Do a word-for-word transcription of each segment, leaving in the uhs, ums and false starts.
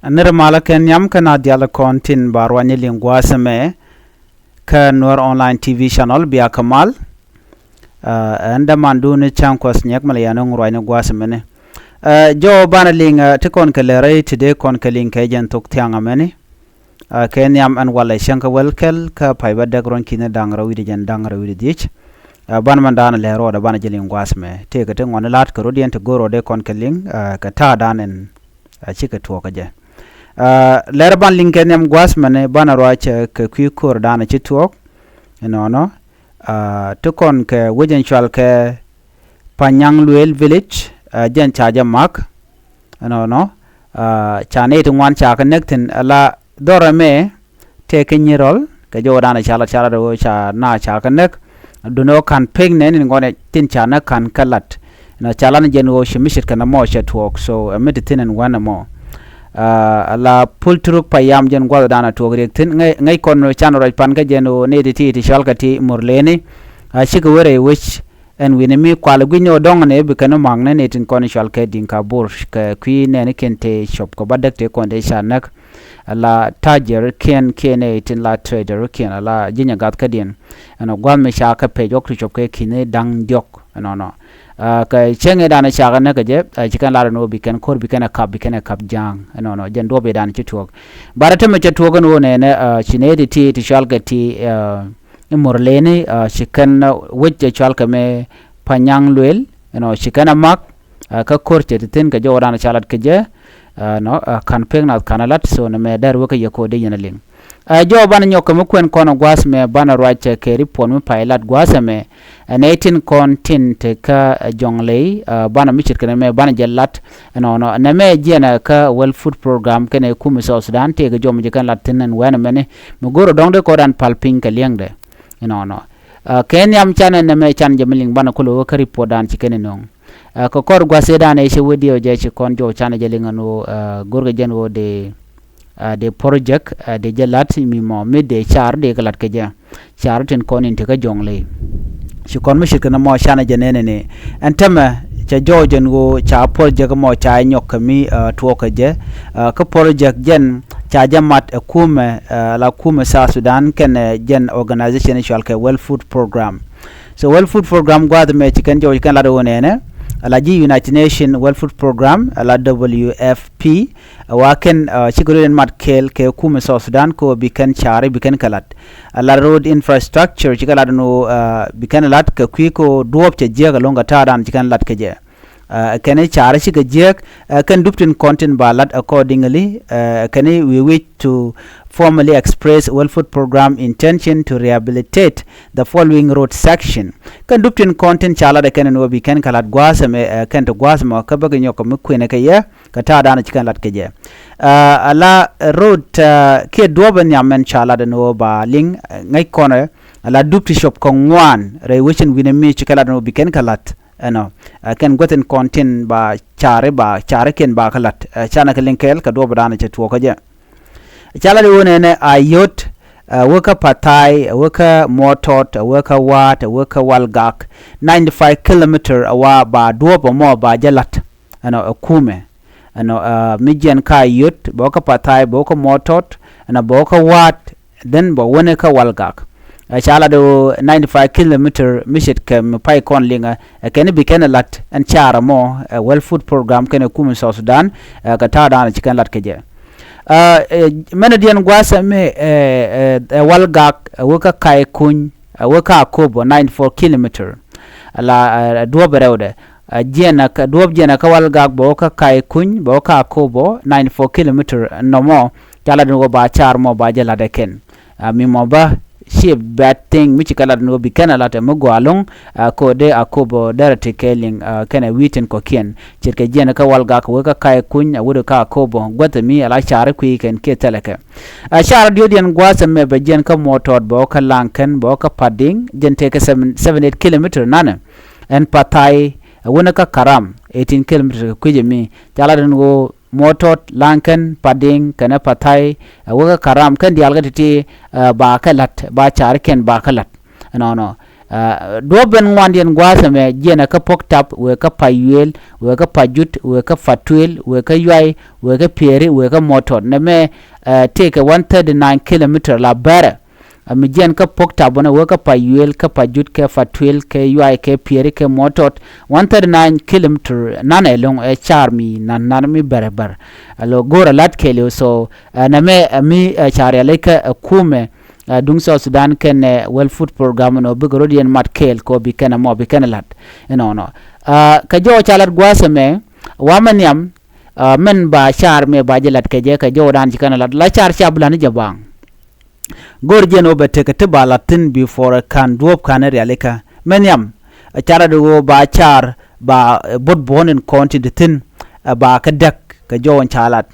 Nir malä kɛ nhiam kä na dial kɔn tin ba ruany liŋ gua̱a̱th ɛmɛ kä Nuer Online T V channel bia kä mal. Ɛn dämandun Cäŋ Kuɔth Nyiɛk mɛ lɛ yɛn ŋuruacni gua̱a̱th ɛmɛni. Jɔw banɛ liŋ ti kɔn kɛ lɛ rɛy ti dee kɔn kɛ liŋ kɛ jɛn thok thiaŋ ɛmɛni. Kɛ nhiam ɛn walɛ cäŋ kä wäl kɛl kä pay bä däk ruɔ̱n ki̱ni da̱ŋ rɛw wi̱cdɛ jɛn da̱ŋ rɛw wi̱cdɛ dhiec. Banɛ mɛn da̱a̱n lɛ ruɔdɛ banɛ jɛ liŋ gua̱a̱th ɛmɛ tëëkɛ ti ŋuɔ̱ni la̱t kɛ rot yɛn ti go̱r rɔɔdɛ kɔn kɛ liŋ kɛ ta̱a̱ da̱a̱n ɛn. Cikɛ tuɔɔk kä jɛ. Lɛr ban liŋ kɛ nhiam gua̱a̱th mɛni banɛ ruac kɛ kui̱ ko̱r da̱a̱n ci tuɔɔk. Ɛnɔnɔ ti kɔn kɛ wec ɛn cual kɛ Panyaŋ Luel Village. Jɛn ca jɛ mak ɛnɔnɔ ca nɛy ti ŋuan ca kɛ näk thi̱n ala dhɔrɛ mɛ tëë kä Nyirɔl kɛ jɔwdan ca lat ca lat ɣöö ca na ca kɛ näk. Duundɛ ɣöö ka̱n pek nɛn in ŋuɔ̱t tin ca näk ka̱n kä lat. Nɔ ca lat ni jɛn ɣöö ci mi ce̱tkɛ nɔmɔ cɛ tuɔɔk so ɛ mi ti thi̱n ɛn wän ɛmɔ. Ala pul turuk payam jɛn gua̱thdan a tuɔɔk riɛk thi̱n ŋäc kɔn can ruac pan kä jɛn ɣöö nɛy ti ti ti cɔalkɛ ti Murleni. Cikɛ wä rɛy wec ɛn wi̱ni mi kual gui̱ny ni ɣöö dɔ̱ŋ ni bi kɛn mak ni nɛy tin kɔn cɔalkɛ Diŋka Bor kɛ kui̱ nɛɛni kiɛn tëë cop kɛ bädäk tëë kɔn tëë ca näk. Ala ta̱jɛr kiɛn kiɛn ɛ tin la trader kiɛn ala ji̱ nyɛ gath kädiɛn. Ɛnɔ gua̱th mi ca kɛ pec ɣɔk ti cop kɛ ki̱ni da̱ŋ diɔ̱k ɛnɔnɔ. Kɛ cäŋ ëëdan ca kɛ näk kɛ jɛ ci kɛn lar ɛn ɣöö bi kɛn ko̱r bi kɛn ɛ kap bi kɛn ɛ kap ja̱a̱ŋ ɛnɔnɔ jɛn duɔ̱p ëëdan ci tuɔɔk. Barɛ tämɛ cɛ tuɔɔk ɛn ɣöö nɛnɛ ci nɛy ti ti ti cɔalkɛ ti Murleni ci kɛn wec ɛ cɔalkɛ mɛ Panyaŋ Luel ɛnɔ ci kɛn ɛ mak. Kä ko̱r cɛ ti thi̱n kɛ jɔwdan ca lat kɛ jɛ. Nɔ ka̱n pek nath ka̱n ɛ lat so nɛ mɛ dɛr wek kä yɛ ko̱r dee yɛn ɛ liŋ. Jɔw banɛ nyɔk kɛ mi kuɛn kɔn ɛ gua̱a̱th mɛ banɛ ruac kɛ ripuɔn mi pay lat gua̱a̱th ɛmɛ. Ɛ nɛy tin kɔn tin te kä Jɔŋley banɛ mi ce̱tkɛ nɛ mɛ banɛ jɛ lat. Ɛnɔnɔ nɛ mɛ jiɛnɛ kä World Food Program kɛnɛ kum South Sudan tëëkɛ jɔw mi jɛ kɛn lat thi̱n ɛn wɛn ɛmɛni mi go̱r ɛ dɔ̱ŋ dee kɔdan pal piny kɛ liɛŋdɛ. Ɛnɔnɔ kɛ nhiam canɛ nɛ mɛ can jɛ mi liŋ banɛ kulɛ wä kä ripuɔtdan ci kɛn nöŋ. Kɛ kɔr gua̱th ëëdan ɛ ci wä diɛw jɛ ci kɔn jɔw canɛ jɛ liŋ ɛn ɣöö go̱rkɛ jɛn ɣöö dee dee project dee jɛ la̱t mi mɔ mi dee car dee kɛ la̱t kɛ jɛ. Car tin kɔn in ti kä Jɔŋley. Ci kɔn mi ce̱tkɛ ni mɔ canɛ jɛ nɛnɛ ni ɛn tämɛ cɛ jɔɔc ɛn ɣöö ca project mɔ ca nyɔk kɛ mi tuɔɔk kɛ jɛ. Kä project jɛn ca jɛ mat ɛ kumɛ la kumɛ South Sudan kɛnɛ jɛn organization cɔalkɛ World Food Program. So World Food Program gua̱a̱th mɛ ci kɛn jɔw ci kɛn lat ɣöö nɛnɛ ala ji̱ United Nations World Food Program ala W F P. Ɛ wa kɛn cikɛ rot in mat kɛɛl kɛ kumɛ South Sudan kɛ ɣöö bi kɛn ca̱ri bi kɛn kɛ lat. Ala road infrastructure ci kɛ lat ɛn ɣöö bi kɛn lat kɛ kui̱ kɛ ɣöö duɔ̱ɔ̱p cɛ jiäk ɛlɔ̱ŋ kɛ ta̱a̱dan ci kɛn lat kɛ jɛ. Kɛn i̱ ca̱ri cikɛ jiäk kɛn dup tin kɔn tin ba lat accordingly. Kɛn i̱ we wish to formally express World Food Program intention to rehabilitate the following road section. Kɛn dup tin kɔn tin ca lat ɛ kɛn ɛn ɣöö bi kɛn kɛ lat gua̱a̱th ɛmɛ kɛn ti gua̱a̱th ɛmɔ kä bäkɛ nyɔk kɛ mi kuënɛ kɛ yɛ kɛ ta̱a̱dan ci kɛn lat kɛ jɛ. Ala road kiɛ duɔ̱ɔ̱p ɛ nhiam ɛn ca lat ɛn ɣöö ba liŋ ŋäc kɔnɛ. Ala dup ti cop kɛ ŋuan rɛy wecin wi̱nɛ mi ci kɛ lat ɛn ɣöö bi kɛn kɛ lat. Ɛnɔ kɛn guäthin kɔn tin ba cari ba cari kiɛn ba kä la̱t. Canɛ kɛ liŋ kɛɛl kɛ duɔ̱ɔ̱pdan cɛ tuɔɔk kä jɛ. Ca la̱t i̱ wä nɛnɛ a yot. Wä kä Pathai, wä kä Muɔtɔt, wä kä Waat, wä kä Walgak. Ninety five kilometer a wa ba duɔ̱ɔ̱p ɛmɔ ba jɛ la̱t. Ɛnɔ ɛ kumɛ. Ɛnɔ mi jiɛn ka yot bɛ wä kä Pathai bɛ wä kä Muɔtɔt. Ɛnɔ bɛ wä kä Waat. Then bɛ wä ni kä Walgak. Ɛ ca lat ɣöö ninety five kilometer mi ce̱tkɛ mi pay kɔn liŋɛ ɛ kɛn bi kɛn ɛ lat ɛn ca̱r ɛmɔ ɛ World Food Program kɛnɛ kumɛ South Sudan. Ɛ kɛ ta̱a̱dan ci kɛn lat kɛ jɛ. Ɛ mɛnɛ diɛn gua̱a̱th ɛmɛ ɛ Walgak ɛ wä kä Kaikuny ɛ wä kä Akobo ninety four kilometer. Ala ɛ duɔ̱ɔ̱p ɛ rɛwdɛ. Ɛ jiɛn ɛ duɔ̱ɔ̱p jiɛn ɛ kä Walgak bɛ wä kä Kaikuny bɛ wä kä Akobo ninety four kilometer nɔmɔ. Ca lat ni wä ba ca̱r mɔ ba jɛ lat ɛ kɛn. Mi mɔ bä ci bad thing mi ci kɛ lat ni wä bi kɛn a lat ɛ mi gɔaa lo̱ŋ. Ɛ ko̱dɛ Akobo dɛrɛ ti kɛ liŋ ɛ kɛn ɛ wi̱i̱ tin kɔ̱kiɛn ce̱tkɛ jiɛn kä Walgak wee kä Kaikuny ɛ wut kä Akobo guäth ɛ mi ɛ la ca̱r kui̱ kɛn kiɛ thɛlɛ kɛ. Ɛ ca̱r diɔ̱diɛn gua̱a̱th ɛmɛ bɛ jiɛn kä Muɔtɔt bɛ wä kä Laŋkɛn bɛ wä kä Pa̱di̱ŋ jiɛn tëë kɛ seven seven eight kilometer nanɛ. Ɛn Pathai ɛ wun kä Karam eighteen kilometer kɛ kui̱c ɛmi ca lat ɛn ɣöö Muɔtɔt, Laŋkɛn, Pa̱di̱ŋ kɛnɛ Pathai ɛ wä kä Karam kɛn diaal kä ti̱ti̱. Ɛ ba kɛ la̱t ba ca̱r kɛn ba kɛ la̱t. Ɛnɔnɔ Aa, duɔ̱ɔ̱p ben ŋuandiɛn gua̱a̱th ɛmɛ jiɛnɛ kä Puɔ̱k Tap, wëë kä Payuëël, wëë kä Pajut, wëë kä Patuël, wëë kä Yuay, wëë kä Pieri, wëë kä Mɔtɔt. Nɛmɛ, aa, tëëkɛ one thirty nine kilometer la bɛrɛ. Aa, mi jiɛn kä Puɔ̱k Tap bänɛ wëë kä Payuëël, kä Pajut, kä Patuël, kä Yuay, kä Pieri, kä Mɔtɔt. One thirty nine kilometer nanɛ lo̱ŋ ɛ car mi nan nan mi bɛrɛ bɛr. Alo go̱o̱rɛ lat kɛɛliw, so, aa, nɛmɛ, aa, mi, aa, car yalikä, aa, kumɛ, aa, duŋ South Sudan kɛnɛ, aa, World Food Program ɛn ɣöö bikɛ rɔ̱diɛn mat kɛɛl kɛ ɣöö bi kɛn ɛmɔ bi kɛn ɛ la̱t. Ɛnɔnɔ. Aa, kɛ jɔw ca la̱t gua̱a̱th ɛmɛ, wa mɛ nhiam, aa, mɛn ba car mɛ ba jɛ la̱t kɛ jɛ kɛ jɔwdan ci kɛn ɛ la̱t. La car ca bi la̱t ni jɛ baaŋ. Go̱r jɛn ɣöö bɛ tekɛ ti ba la̱t thi̱n before ɛ ka̱n duɔ̱ɔ̱p ka̱n ɛ rialikä. Mɛ nhiam, ɛ car ɛ di ɣöö ba car ba, ɛ, buɔ̱t buɔ̱n in kɔn ti di thi̱n, ɛ, ba kɛ däk kɛ jɔw in ca la̱t.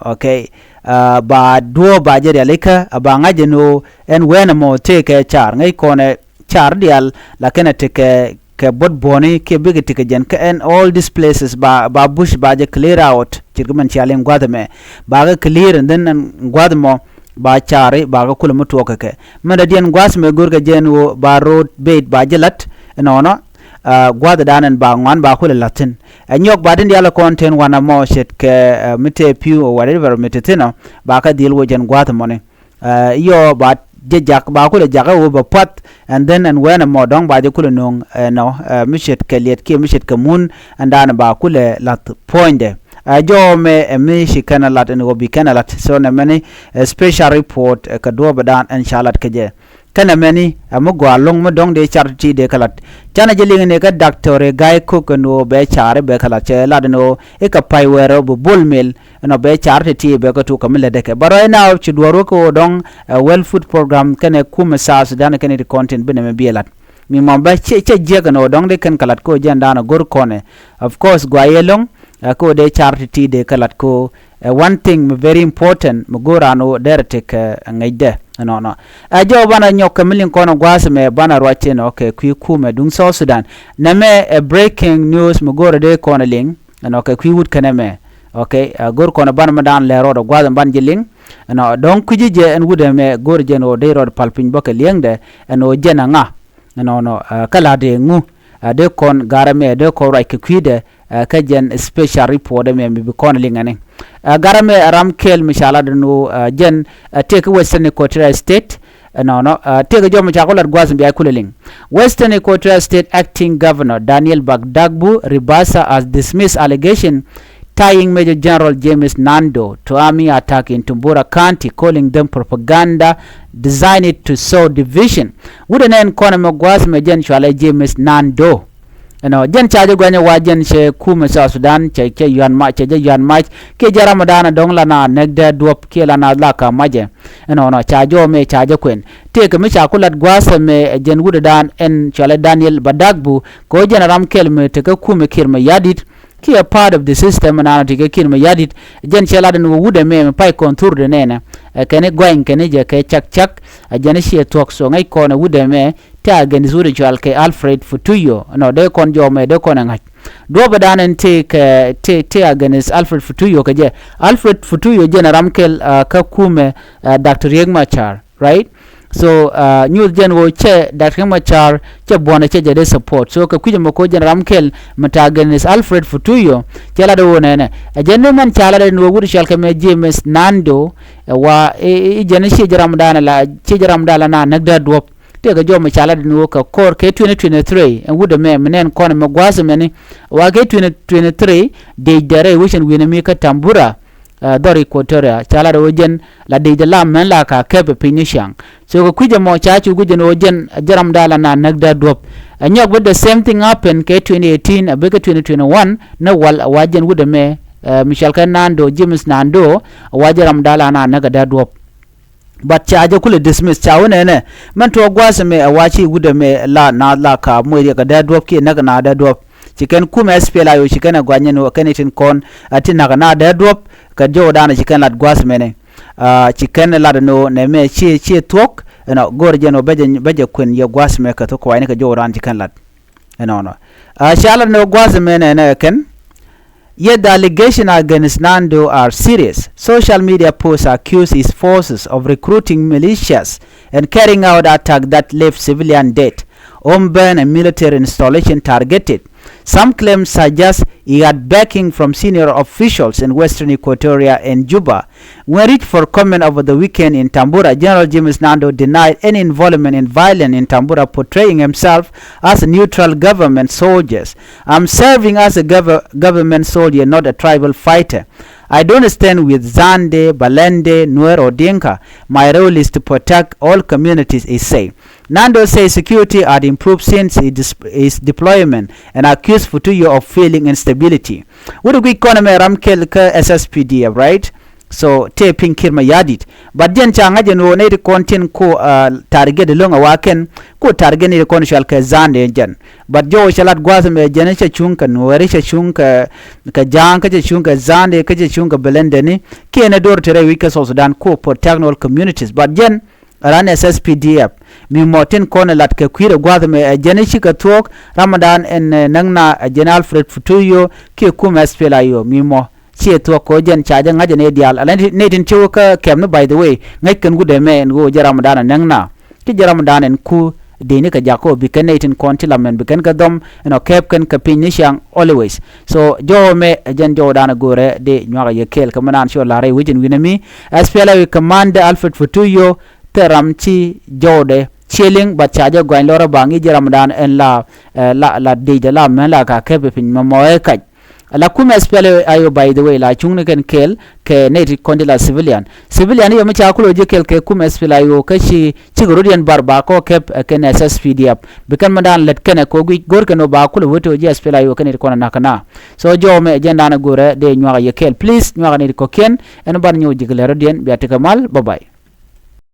Ok. Aa, ba duɔ̱ɔ̱p ba jɛ rialikä, aa, ba ŋa̱c ɛn ɣöö ɛn wɛɛn ɛmɔ tëëkɛ car. Ŋäc kɔn ɛ car diaal, lakin ɛ tekɛ, kɛ buɔ̱t buɔ̱ni kiɛ bikɛ tekɛ jɛn kä ɛn all these places ba, ba bush ba jɛ clear out. Ce̱tkɛ mɛn cia liŋ gua̱th ɛmɛ. Ba kɛ clear and then ɛn gua̱th ɛmɔ ba cari ba kɛ kulɛ mi tuɔɔk kɛ kɛ. Mɛn dɔ̱diɛn gua̱th ɛmɛ go̱rkɛ jɛ ɛn ɣöö ba road bed ba jɛ la̱t ɛnɔnɔ. Aa, gua̱thdan ɛn ba ŋuan ba kulɛ la̱t thi̱n. Ɛ nyɔk ba din diaal ɛ kɔn ten wanɛ mɔ ce̱tkɛ, aa, mi tëë pi̱w ɛ whatever mi te thi̱n ɔ, ba kɛ dhil wä jɛn gua̱th ɛmɔni. Aa, yɔ ba jɛ jak, ba kulɛ jak ɛ wä bɛ puath, and then ɛn wɛɛn ɛmɔ dɔ̱ŋ ba jɛ kulɛ no̱o̱ŋ, aa, nɔ, aa, mi ce̱tkɛ liɛt kiɛ mi ce̱tkɛ mun, ɛn daanɛ ba kulɛ la̱th puɔ̱nydɛ. Aa, jɔw mɛ, aa, mi ci kɛn ɛ la̱t ɛn ɣöö bi kɛn ɛ la̱t. So nɛmɛni, aa, special report, aa, kɛ duɔ̱ɔ̱pdan ɛn ca la̱t kɛ jɛ. Kɛnɛ mɛni, ɛ mi gɔaa lo̱ŋ mi dɔ̱ŋ dee car ti dee kɛ la̱t. Canɛ jɛ liŋ ni kä Doctor Gai Kok ɛn ɣöö bɛ car bɛ kɛ la̱t, cɛ lat ɛn ɣöö i̱ kɛ pay wɛɛr ɣöö bi Bol Mel ɛn ɣöö bɛ car ti ti bɛ kɛ tuk kɛ mi lätdɛ kɛ. But right now ci duɔ̱ɔ̱r wä kɛ ɣöö dɔ̱ŋ, ɛ, World Food Program kɛnɛ kumɛ South Sudan kɛnɛ ti kɔn tin bi nɛmɛ bi ɛ la̱t. Mi mɔ bä cɛ, cɛ jiäk ɛn ɣöö dɔ̱ŋ dee kɛn kɛ la̱t kɛ ɣöö jɛn da̱a̱n ɛ go̱r kɔnɛ. Of course, gɔaa yɛ lo̱ŋ, ɛ, kɛ ɣöö dee car ti ti dee kɛ la̱t kɛ ɣöö, ɛ, one thing mi very important mi go̱o̱r raan ɣöö derɛ tekɛ, ɛ, ŋäcdɛ ɛnɔnɔ. Ɛ, jɔw banɛ nyɔk kɛ mi liŋ kɔn ɛ gua̱a̱th ɛmɛ banɛ ruac tin ɔ kɛ kui̱ kumɛ duŋ South Sudan. Nɛmɛ ɛ breaking news mi go̱o̱rɛ dee kɔn ɛ liŋ ɛnɔ kɛ kui̱ wut kɛn ɛmɛ. Ok, ɛ, go̱o̱r kɔn ɛ banɛ mi daan lɛ rɔɔdɛ gua̱a̱th ɛmɛ banɛ ji̱ liŋ. Ɛnɔ dɔ̱ŋ kui̱ci jɛ ɛn wut ɛmɛ go̱o̱rɛ jɛ ɛn ɣöö dee rɔɔdɛ pal piny bä kɛ liɛŋdɛ ɛn ɣöö jɛn ɛ ŋa. Ɛnɔnɔ, ɛ, kä la̱t dee ŋu, ɛ, dee kɔn garɛ mɛ dee kɔn ruac kɛ kui̱dɛ, ɛ, kä jɛn special report ɛmɛ mi bi kɔn liŋɛ ni. Ɛ, garɛ mɛ ɛ ram kɛl mi ca lat ɛn ɣöö, ɛ, jɛn, ɛ, tëëkɛ Western Equatoria State. Ɛnɔnɔ, ɛ, tëëkɛ jɔw mi ca ku lat gua̱a̱th mi bia kulɛ liŋ. Western Equatoria State Acting Governor Daniel Badagbu Ribasa has dismissed allegation tying Major General James Nando to army attack in Tumbura County, calling them propaganda designed to sow division. Wut ɛnɛ ɛn kɔn ɛmɛ gua̱a̱th ɛmɛ jɛn cɔalɛ James Nando. Ɛnɔ, jɛn ca jɛ guɛnyɛ wa jɛn cɛ kumɛ South Sudan, cɛ, cɛ yuan mac, cɛ jɛ yuan mac, kiɛ jɛ ram ɛ da̱a̱n ɛ dɔ̱ŋ la na näk dee duɔ̱p, kiɛ la na la ka macɛ. Ɛnɔnɔ, ca jɔw mɛ ca jɛ kuɛn. Tëëkɛ mi ca ku lat gua̱a̱th ɛmɛ ɛ jɛn wut ɛ da̱a̱n ɛn cɔalɛ Daniel Badagbu, kɛ ɣöö jɛn ɛ ram kɛl mi tekɛ kumɛ Kiir Mayardit, kiɛ part of the system ɛn an ɔ ti kɛ Kiir Mayardit. Jɛn cɛ lat ɛn ɣöö wut ɛmɛ mi pay kɔn thurɛ nɛnɛ, ɛ kɛn i̱ gɔany kɛn i̱ jɛ kɛ cak cak, ɛ jɛn i̱ ciɛ thuɔ̱k, so ŋäc kɔn ɛ wut ɛmɛ ti against wut ɛ cɔal kɛ Alfred Futuyo. Ɛnɔ, dee kɔn jɔw mɛ dee kɔn ɛ ŋa̱c. Duɔ̱ɔ̱pɛ dan ɛn ti kɛ ti, ti against Alfred Futuyo kɛ jɛ. Alfred Futuyo jɛn ɛ ram kɛl, ɛ, kä kumɛ, ɛ, Doctor Riek Machar. Right? So, ɛ, nyuth jɛn ɣöö cɛ Doctor Riek Machar cɛ buɔ̱nɛ cɛ jɛ dee support. So kɛ kui̱c ɛmɛ ko̱ jɛn ram kɛl mi ta̱a̱ against Alfred Futuyo, cɛ lat ɣöö nɛnɛ. Ɛ jɛn ni mɛn ca lat ɛn ɣöö wut cɔal kɛ mɛ James Nando, ɛ, wa i̱, i̱, i̱ jɛn i̱ ciɛ jɛ ram dan la, ciɛ jɛ ram dan la na näk dee duɔ̱p. Tëëkɛ jɔw mi ca lat ɛn ɣöö kɛ kɔr kɛ twenty twenty-three, ɛn wut ɛmɛ mi nɛn kɔn ɛmɛ gua̱a̱th ɛmɛni, wa kɛ twenty twenty-three, dec dɛ rɛy wecɛn wi̱nɛ mi kä Tambura, ɛ, dhɔr Equatoria, ca lat ɛ ɣöö jɛn la dec dɛ la mɛn la ka kɛp ɛ piny ni ciaŋ. So kɛ kui̱c ɛmɔ ca cu guic ɛn ɣöö jɛn, ɛ, jɛ ram da̱a̱ la na näk dee duɔ̱p. Ɛ nyɔk bi the same thing happen kɛ twenty eighteen, ɛ bikɛ twenty twenty-one, ni wal ɛ wa jɛn wut ɛmɛ, ɛ, mi cɔal kɛ Nando, James Nando, ɛ wa jɛ ram da̱a̱ la na näk ɛ dee duɔ̱p. But ca jɛ kulɛ dismiss, ca wä nɛnɛ. Mɛn tuɔɔk gua̱a̱th ɛmɛ ɛ wa ci wut ɛmɛ la na la ka moc riɛk ɛ dee duɔ̱p kiɛ näk ɛ na dee duɔ̱p. Ci kɛn kumɛ S P L A I O ci kɛn ɛ gua̱ny ɛn ɣöö kɛn itin kɔn, ɛ, ti näk ɛ na dee duɔ̱p, kɛ jɔwdan ci kɛn lat gua̱a̱th ɛmɛni. Ɛ, ci kɛn lat ɛn ɣöö nɛmɛ ciɛ, ciɛ thuɔ̱k, ɛnɔ, go̱o̱rɛ jɛn ɣöö bɛ jɛ, bɛ jɛ kuɛn yɛ gua̱a̱th ɛmɛ kɛ thuɔ̱k kɛ wa̱i̱ni kɛ jɔwdan ci kɛn lat. Ɛnɔnɔ. Ɛ, ca lat ɛn ɣöö gua̱a̱th ɛmɛ nɛnɛ kɛn. Yet the allegations against Nando are serious. Social media posts accuse his forces of recruiting militias and carrying out attacks that left civilians dead. home burn and military installation targeted. Some claims suggest he had backing from senior officials in Western Equatoria and Juba. When reached for comment over the weekend in Tambura, General James Nando denied any involvement in violence in Tambura, portraying himself as a neutral government soldier. "I'm serving as a gov- government soldier, not a tribal fighter. I don't stand with Zande, Balende, Nuer or Dinka. My role is to protect all communities," he said. Nando says security had improved since his dis- his deployment and accused Futuyo of feeling instability. Wut guic kɔn ɛmɛ ram kɛl kä S S P D F, right? So tëë piny Kiir Mayardit. But jɛn ca ŋa̱c ɛn ɣöö nɛy ti kɔn tin ku target lo̱ŋ a wa kɛn, ku target nɛy ti kɔn cual kɛ Zande jɛn. But jɔw cɛ lat gua̱a̱th ɛmɛ jɛn cɛ cuŋ kɛ Nuɛɛri, cɛ cuŋ kɛ, kɛ Ja̱a̱ŋ, kä cɛ cuŋ kɛ Zande, kä cɛ cuŋ kɛ Belendeni. Kiɛn ɛ do̱r te rɛy wi̱c kä South Sudan ku protect all communities. But jɛn ran S S P D F mi mɔ tin kɔn ɛ lat kɛ kui̱ rɛ gua̱a̱th ɛmɛ, ɛ jɛn cikɛ thuɔ̱k. Ramadan ɛn, ɛ, näk na, ɛ jɛn Alfred Futuyo kiɛ kumɛ S P L A I O mi mɔ ciɛ thuɔ̱k kɛ ɣöö jɛn ca jɛ ŋa̱c ɛ nɛy diaal. Ala nɛy tin ci wä kä kɛm ni, by the way, ŋäc kɛn wut ɛmɛ ɛn ɣöö jɛ Ramadan ɛ näk na. Ci jɛ Ramadan ɛn ku dee ni kɛ jakä ɣöö bi kɛn nɛy tin kɔn ci lam ɛn bi kɛn kɛ dhɔm ɛn ɔ kɛɛp kɛn kɛ piny ni ciaŋ always. So jɔwä mɛ ɛ jɛn jɔwdan ɛ go̱rɛ dee nyuak ɛ yɛ kɛɛl kɛ mɛ naan ci ɔ la̱r rɛy wec ɛn wi̱nɛ mi. S P L A I O commander Alfred Futuyo thil ram ci jɔwdɛ ciɛ liŋ, but ca jɛ gɔany lɔrä ba ŋi̱i̱c jɛ Ramadan ɛn la, eh, la, la dec dɛ la mɛn la ka kɛp piny mɛ mɔ ɛ kac. La kumɛ S P L A I O, by the way, la cuŋni kɛn kɛɛl kɛ nɛy ti kɔn ti la civilian. Civilian i̱ yɛ mi ca kulɛ ji̱ kɛɛl kɛ kumɛ S P L A I O kä ci, cikɛ rot yɛn bar ba kɔ kɛp, eh, kɛn S S P D F. Bi kɛn mɛ daan lät kɛnɛ kɔ guic go̱r kɛn ɔ ba kulɛ wä ti ɔ ji̱ S P L A I O kɛn ti kɔn ɛ nak kɛ na. So jɔw mɛ jɛn daan ɛ go̱rɛ dee nyuak ɛ yɛ kɛɛl. Please nyuak ɛ nɛy ti kɔ̱kiɛn ɛn ban nyɔw ji̱ kɛ lɛ rot yɛn bia tekɛ mal. Bye bye.